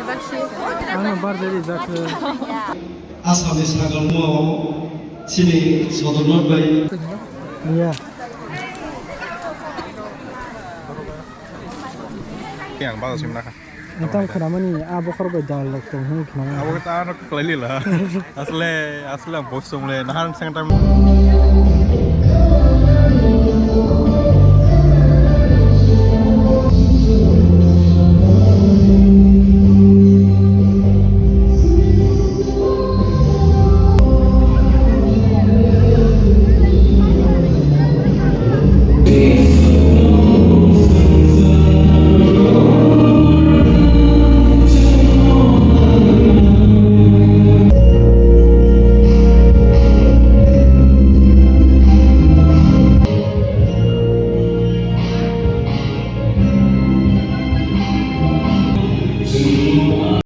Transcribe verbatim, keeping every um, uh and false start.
Ano birthday rijak. Asamni sagalmo chini sodorno bai. Iya. Yang bago simna kha. Tang khwnamani a bokhor bai dialogue tong hwn khwnamani. Abo ta ano kwlai lila. Asle, asle ang boss song le, nahan sang time.